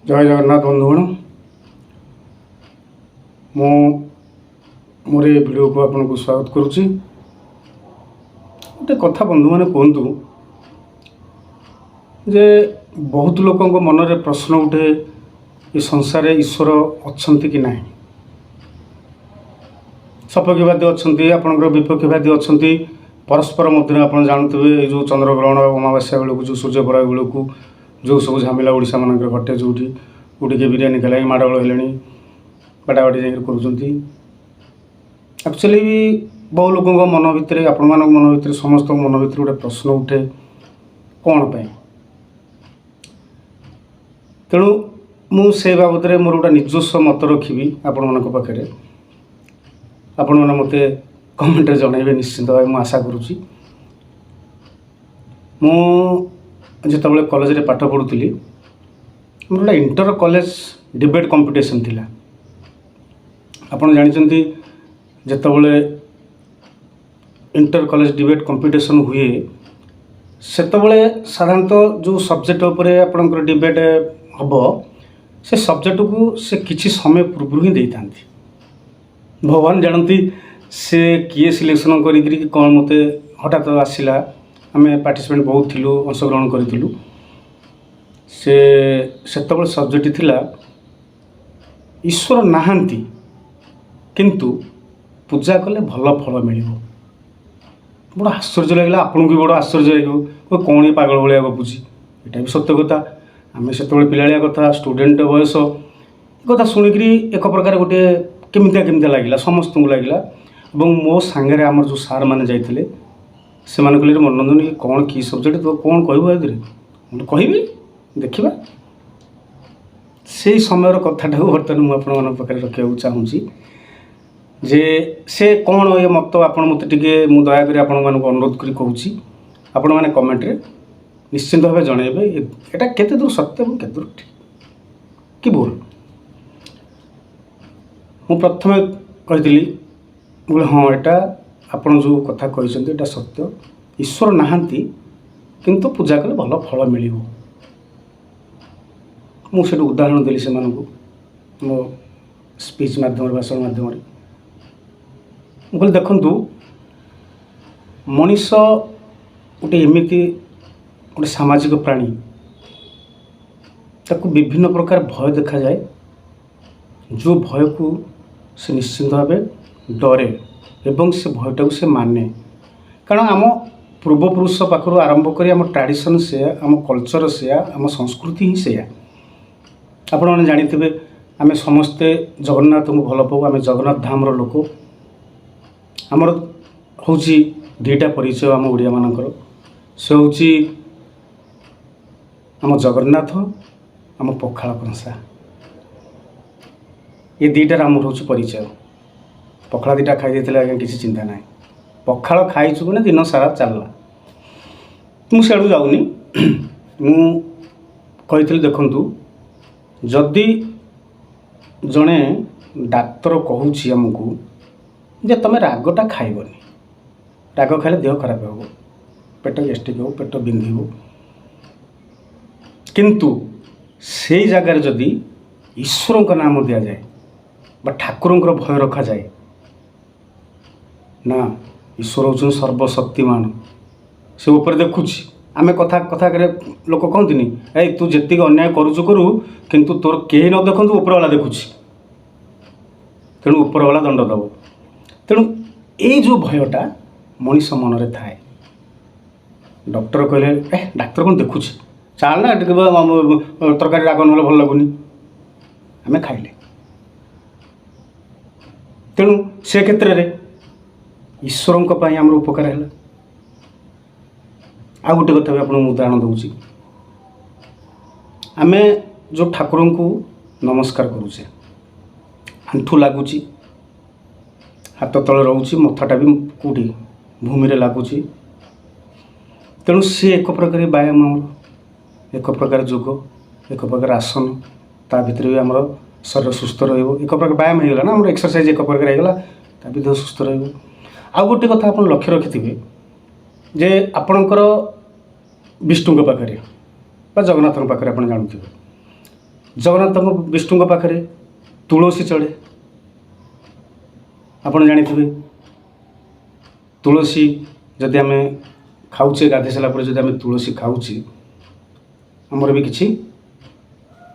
ଜୟ ଜଗନ୍ନାଥ ବନ୍ଧୁଗଣ। ମୁଁ ମୋର ଏ ଭିଡ଼ିଓକୁ ଆପଣଙ୍କୁ ସ୍ୱାଗତ କରୁଛି। ଗୋଟେ କଥା ବନ୍ଧୁମାନେ କୁହନ୍ତୁ ଯେ ବହୁତ ଲୋକଙ୍କ ମନରେ ପ୍ରଶ୍ନ ଉଠେ, ଏ ସଂସାରରେ ଈଶ୍ୱର ଅଛନ୍ତି କି ନାହିଁ? ସପକ୍ଷବାଦୀ ଅଛନ୍ତି, ଆପଣଙ୍କର ବିପକ୍ଷବାଦୀ ଅଛନ୍ତି। ପରସ୍ପର ମଧ୍ୟରେ ଆପଣ ଜାଣୁଥିବେ, ଏଇ ଯେଉଁ ଚନ୍ଦ୍ରଗ୍ରହଣ, ଅମାବାସ୍ୟା ବେଳକୁ, ଯେଉଁ ସୂର୍ଯ୍ୟପରାଗ ବେଳକୁ ଯେଉଁ ସବୁ ଝାମେଲା ଓଡ଼ିଶାମାନଙ୍କରେ ଘଟେ, ଯେଉଁଠି କେଉଁଠି କିଏ ବିରିୟାନୀ ଖାଇଲାଣି, ମାଡ଼ଗୋଳ ହେଲେଣି, ବାଟାବାଟି ଯାଇକରି କରୁଛନ୍ତି। ଆକ୍ଚୁଆଲି ବି ବହୁ ଲୋକଙ୍କ ମନ ଭିତରେ, ଆପଣମାନଙ୍କ ମନ ଭିତରେ, ସମସ୍ତଙ୍କ ମନ ଭିତରେ ଗୋଟେ ପ୍ରଶ୍ନ ଉଠେ, କ'ଣ ପାଇଁ? ତେଣୁ ମୁଁ ସେ ବାବଦରେ ମୋର ଗୋଟେ ନିଜସ୍ୱ ମତ ରଖିବି ଆପଣମାନଙ୍କ ପାଖରେ। ଆପଣମାନେ ମୋତେ କମେଣ୍ଟରେ ଜଣାଇବେ ନିଶ୍ଚିନ୍ତ ଭାବେ, ମୁଁ ଆଶା କରୁଛି। ମୁଁ ଯେତେବେଳେ କଲେଜରେ ପାଠ ପଢ଼ୁଥିଲି, ମୋର ଗୋଟେ ଇଣ୍ଟର କଲେଜ ଡିବେଟ୍ କମ୍ପିଟିସନ୍ ଥିଲା। ଆପଣ ଜାଣିଛନ୍ତି, ଯେତେବେଳେ ଇଣ୍ଟର କଲେଜ ଡିବେଟ୍ କମ୍ପିଟିସନ୍ ହୁଏ, ସେତେବେଳେ ସାଧାରଣତଃ ଯେଉଁ ସବଜେକ୍ଟ ଉପରେ ଆପଣଙ୍କର ଡିବେଟ୍ ହେବ, ସେ ସବଜେକ୍ଟକୁ ସେ କିଛି ସମୟ ପୂର୍ବରୁ ହିଁ ଦେଇଥାନ୍ତି। ଭଗବାନ ଜାଣନ୍ତି ସେ କିଏ ସିଲେକ୍ସନ୍ କରିକିରି କି କ'ଣ, ମୋତେ ହଠାତ୍ ଆସିଲା। ଆମେ ପାର୍ଟିସିପେଣ୍ଟ ବହୁତ ଥିଲୁ, ଅଂଶଗ୍ରହଣ କରିଥିଲୁ। ସେ ସେତେବେଳେ ସବଜେକ୍ଟ ଥିଲା, ଈଶ୍ୱର ନାହାନ୍ତି କିନ୍ତୁ ପୂଜା କଲେ ଭଲ ଫଳ ମିଳିବ। ବଡ଼ ଆଶ୍ଚର୍ଯ୍ୟ ଲାଗିଲା। ଆପଣଙ୍କୁ ବି ବଡ଼ ଆଶ୍ଚର୍ଯ୍ୟ ଲାଗିବ, କ'ଣ ଏ ପାଗଳ ଭଳିଆ ଗପୁଛି? ଏଇଟା ବି ସତ୍ୟ କଥା। ଆମେ ସେତେବେଳେ ପିଲାଳିଆ କଥା, ଷ୍ଟୁଡେଣ୍ଟ ବୟସ। ଏ କଥା ଶୁଣିକିରି ଏକ ପ୍ରକାର ଗୋଟିଏ କେମିତିଆ କେମିତିଆ ଲାଗିଲା, ସମସ୍ତଙ୍କୁ ଲାଗିଲା। ଏବଂ ମୋ ସାଙ୍ଗରେ ଆମର ଯେଉଁ ସାର୍ମାନେ ଯାଇଥିଲେ, ସେମାନେ କହିଲେ, "ମନୋରଞ୍ଜନ, ଇଏ କ'ଣ, କି ସବଜେକ୍ଟ? ତୁ କ'ଣ କହିବୁ ଏଥିରେ?" ମୁଁ କହିବି, ଦେଖିବା। ସେଇ ସମୟର କଥାଟାକୁ ବର୍ତ୍ତମାନ ମୁଁ ଆପଣମାନଙ୍କ ପାଖରେ ରଖିବାକୁ ଚାହୁଁଛି ଯେ ସେ କ'ଣ ଏ ମତ। ଆପଣ ମୋତେ ଟିକେ, ମୁଁ ଦୟାକରି ଆପଣମାନଙ୍କୁ ଅନୁରୋଧ କରି କହୁଛି, ଆପଣମାନେ କମେଣ୍ଟରେ ନିଶ୍ଚିନ୍ତ ଭାବେ ଜଣାଇବେ ଏଇଟା କେତେ ଦୂର ସତ୍ୟ ଏବଂ କେତେ ଦୂର ଠିକ୍ କି ଭୁଲ। ମୁଁ ପ୍ରଥମେ କହିଥିଲି, ମୁଁ କହିଲି, ହଁ, ଏଇଟା ଆପଣ ଯେଉଁ କଥା କହିଛନ୍ତି, ଏଇଟା ସତ୍ୟ। ଈଶ୍ୱର ନାହାନ୍ତି କିନ୍ତୁ ପୂଜା କଲେ ଭଲ ଫଳ ମିଳିବ। ମୁଁ ସେଠୁ ଉଦାହରଣ ଦେଲି ସେମାନଙ୍କୁ ମୋ ସ୍ପିଚ୍ ମାଧ୍ୟମରେ, ଭାଷଣ ମାଧ୍ୟମରେ। ମୁଁ କହିଲି, ଦେଖନ୍ତୁ, ମଣିଷ ଗୋଟେ ଏମିତି ଗୋଟେ ସାମାଜିକ ପ୍ରାଣୀ, ତାକୁ ବିଭିନ୍ନ ପ୍ରକାର ଭୟ ଦେଖାଯାଏ, ଯେଉଁ ଭୟକୁ ସେ ନିଶ୍ଚିନ୍ତ ଭାବେ ଡରେ ଏବଂ ସେ ଭୟଟାକୁ ସେ ମାନେ। କାରଣ ଆମ ପୂର୍ବପୁରୁଷ ପାଖରୁ ଆରମ୍ଭ କରି ଆମ ଟ୍ରାଡ଼ିସନ୍ ସେୟା, ଆମ କଲଚର୍ ସେୟା, ଆମ ସଂସ୍କୃତି ହିଁ ସେୟା। ଆପଣମାନେ ଜାଣିଥିବେ, ଆମେ ସମସ୍ତେ ଜଗନ୍ନାଥଙ୍କୁ ଭଲ ପାଉ। ଆମେ ଜଗନ୍ନାଥ ଧାମର ଲୋକ। ଆମର ହେଉଛି ଦୁଇଟା ପରିଚୟ ଆମ ଓଡ଼ିଆମାନଙ୍କର, ସେ ହେଉଛି ଆମ ଜଗନ୍ନାଥ, ଆମ ପଖାଳ କଂସା। ଏ ଦୁଇଟାର ଆମର ହେଉଛି ପରିଚୟ। ପଖାଳ ଦୁଇଟା ଖାଇ ଦେଇଥିଲେ ଆଜ୍ଞା, କିଛି ଚିନ୍ତା ନାହିଁ। ପଖାଳ ଖାଇଛୁ ମାନେ ଦିନ ସାରା ଚାଲିଲା। ମୁଁ ସିଆଡ଼କୁ ଯାଉନି। ମୁଁ କହିଥିଲି, ଦେଖନ୍ତୁ, ଯଦି ଜଣେ ଡାକ୍ତର କହୁଛି ଆମକୁ ଯେ ତୁମେ ରାଗଟା ଖାଇବନି, ରାଗ ଖାଇଲେ ଦେହ ଖରାପ ହେବ, ପେଟ ଗ୍ୟାଷ୍ଟ୍ରିକ୍ ହେବ, ପେଟ ବିନ୍ଧିବ, କିନ୍ତୁ ସେଇ ଜାଗାରେ ଯଦି ଈଶ୍ୱରଙ୍କ ନାମ ଦିଆଯାଏ ବା ଠାକୁରଙ୍କର ଭୟ ରଖାଯାଏ ନା, ଈଶ୍ୱର ହେଉଛନ୍ତି ସର୍ବଶକ୍ତିମାନ, ସେ ଉପରେ ଦେଖୁଛି। ଆମେ କଥା କଥାରେ ଲୋକ କହନ୍ତିନି, "ଏଇ, ତୁ ଯେତିକି ଅନ୍ୟାୟ କରୁଛୁ କରୁ, କିନ୍ତୁ ତୋର କେହି ନ ଦେଖନ୍ତୁ, ଉପରବାଲା ଦେଖୁଛି, ତେଣୁ ଉପରବାଲା ଦଣ୍ଡ ଦେବ।" ତେଣୁ ଏଇ ଯେଉଁ ଭୟଟା ମଣିଷ ମନରେ ଥାଏ, ଡକ୍ଟର କହିଲେ, "ଏ, ଡାକ୍ତର କ'ଣ ଦେଖୁଛି? ଚାଲ ନା ଟିକେ, ତରକାରୀ ରାଗ ନହେଲେ ଭଲ ଲାଗୁନି।" ଆମେ ଖାଇଲେ। ତେଣୁ ସେ କ୍ଷେତ୍ରରେ ଈଶ୍ୱରଙ୍କ ପାଇଁ ଆମର ଉପକାର ହେଲା। ଆଉ ଗୋଟେ କଥା ବି ଆପଣଙ୍କୁ ଉଦାହରଣ ଦେଉଛି। ଆମେ ଯେଉଁ ଠାକୁରଙ୍କୁ ନମସ୍କାର କରୁଛେ, ଆଣ୍ଠୁ ଲାଗୁଛି, ହାତ ତଳେ ରହୁଛି, ମଥାଟା ବି କେଉଁଠି ଭୂମିରେ ଲାଗୁଛି। ତେଣୁ ସିଏ ଏକ ପ୍ରକାର ବ୍ୟାୟାମ ଆମର, ଏକ ପ୍ରକାର ଯୋଗ, ଏକ ପ୍ରକାର ଆସନ। ତା ଭିତରେ ବି ଆମର ଶରୀର ସୁସ୍ଥ ରହିବ। ଏକ ପ୍ରକାର ବ୍ୟାୟାମ ହେଇଗଲା ନା, ଆମର ଏକ୍ସରସାଇଜ ଏକ ପ୍ରକାର ହେଇଗଲା, ତା ବି ଦେହ ସୁସ୍ଥ ରହିବ। ଆଉ ଗୋଟେ କଥା ଆପଣ ଲକ୍ଷ୍ୟ ରଖିଥିବେ ଯେ ଆପଣଙ୍କର ବିଷ୍ଣୁଙ୍କ ପାଖରେ ବା ଜଗନ୍ନାଥଙ୍କ ପାଖରେ, ଆପଣ ଜାଣୁଥିବେ ଜଗନ୍ନାଥଙ୍କ ବିଷ୍ଣୁଙ୍କ ପାଖରେ ତୁଳସୀ ଚଢ଼େ। ଆପଣ ଜାଣିଥିବେ, ତୁଳସୀ ଯଦି ଆମେ ଖାଉଛେ, ଗାଧୋଇ ସାରିଲା ପରେ ଯଦି ଆମେ ତୁଳସୀ ଖାଉଛେ, ଆମର ବି କିଛି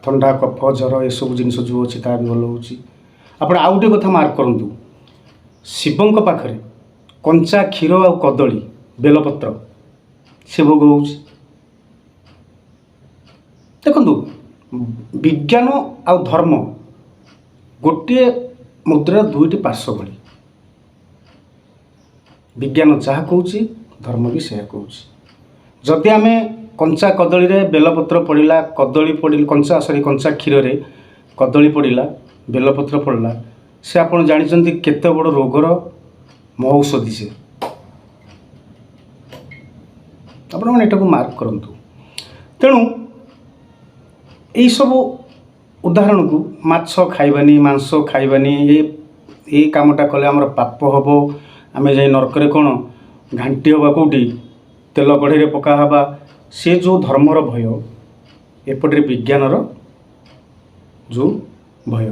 ଥଣ୍ଡା, କଫ, ଜ୍ୱର ଏସବୁ ଜିନିଷ ଯେଉଁ ଅଛି, ତାହା ବି ଭଲ ହେଉଛି। ଆପଣ ଆଉ ଗୋଟିଏ କଥା ମାର୍କ କରନ୍ତୁ, ଶିବଙ୍କ ପାଖରେ କଞ୍ଚା କ୍ଷୀର ଆଉ କଦଳୀ, ବେଲପତ୍ର ସେ ଭୋଗ ହେଉଛି। ଦେଖନ୍ତୁ, ବିଜ୍ଞାନ ଆଉ ଧର୍ମ ଗୋଟିଏ ମୁଦ୍ରାର ଦୁଇଟି ପାର୍ଶ୍ୱ ଭଳି। ବିଜ୍ଞାନ ଯାହା କହୁଛି, ଧର୍ମ ବି ସେୟା କହୁଛି। ଯଦି ଆମେ କଞ୍ଚା କଦଳୀରେ ବେଲପତ୍ର ପଡ଼ିଲା, କଦଳୀ ପଡ଼ିଲା, କଞ୍ଚା, ସରି, କଞ୍ଚା କ୍ଷୀରରେ କଦଳୀ ପଡ଼ିଲା, ବେଲପତ୍ର ପଡ଼ିଲା, ସେ ଆପଣ ଜାଣିଛନ୍ତି କେତେ ବଡ଼ ରୋଗର ମହୌଷଧି ସେ। ଆପଣମାନେ ଏଟାକୁ ମାର୍କ କରନ୍ତୁ। ତେଣୁ ଏଇସବୁ ଉଦାହରଣକୁ ମାଛ ଖାଇବାନି, ମାଂସ ଖାଇବାନି, ଏଇ କାମଟା କଲେ ଆମର ପାପ ହେବ, ଆମେ ଯାଇ ନର୍କରେ କ'ଣ ଘାଣ୍ଟି ହେବା, କେଉଁଠି ତେଲ କଢ଼େଇରେ ପକା ହେବା, ସେ ଯେଉଁ ଧର୍ମର ଭୟ, ଏପଟରେ ବିଜ୍ଞାନର ଯେଉଁ ଭୟ,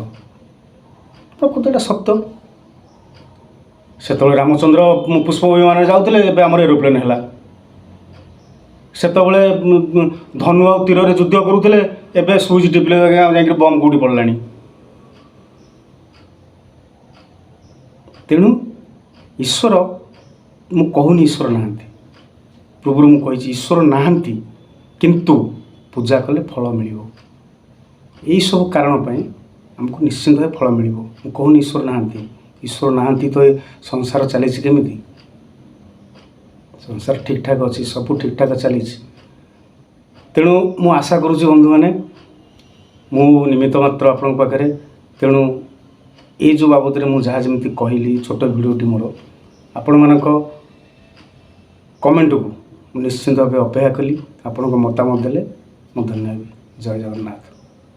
ପ୍ରକୃତ ଏଇଟା ସତ୍ୟ। ସେତେବେଳେ ରାମଚନ୍ଦ୍ର ପୁଷ୍ପ ବିମାନରେ ଯାଉଥିଲେ, ଏବେ ଆମର ଏରୋପ୍ଲେନ୍ ହେଲା। ସେତେବେଳେ ଧନୁ ଆଉ ତୀରରେ ଯୁଦ୍ଧ କରୁଥିଲେ, ଏବେ ସୁଇଚ୍ ଟିପିଲେ ଯାଇକରି ବମ୍ କେଉଁଠି ପଡ଼ିଲାଣି। ତେଣୁ ଈଶ୍ୱର, ମୁଁ କହୁନି ଈଶ୍ୱର ନାହାନ୍ତି। ପୂର୍ବରୁ ମୁଁ କହିଛି ଈଶ୍ୱର ନାହାନ୍ତି, କିନ୍ତୁ ପୂଜା କଲେ ଫଳ ମିଳିବ। ଏଇସବୁ କାରଣ ପାଇଁ ଆମକୁ ନିଶ୍ଚିନ୍ତ ଭାବେ ଫଳ ମିଳିବ। ମୁଁ କହୁନି ଈଶ୍ୱର ନାହାନ୍ତି। ଈଶ୍ୱର ନାହାନ୍ତି ତ ଏ ସଂସାର ଚାଲିଛି କେମିତି? ସଂସାର ଠିକ୍ଠାକ୍ ଅଛି, ସବୁ ଠିକ୍ଠାକ୍ ଚାଲିଛି। ତେଣୁ ମୁଁ ଆଶା କରୁଛି ବନ୍ଧୁମାନେ, ମୁଁ ନିମିତ୍ତ ମାତ୍ର ଆପଣଙ୍କ ପାଖରେ। ତେଣୁ ଏଇ ଯେଉଁ ବାବଦରେ ମୁଁ ଯାହା ଯେମିତି କହିଲି, ଛୋଟ ଭିଡ଼ିଓଟି ମୋର, ଆପଣମାନଙ୍କ କମେଣ୍ଟକୁ ମୁଁ ନିଶ୍ଚିନ୍ତ ଭାବେ ଅପେକ୍ଷା କଲି। ଆପଣଙ୍କ ମତାମତ ଦେଲେ ମୁଁ ଧନ୍ୟ ହେବି। ଜୟ ଜଗନ୍ନାଥ।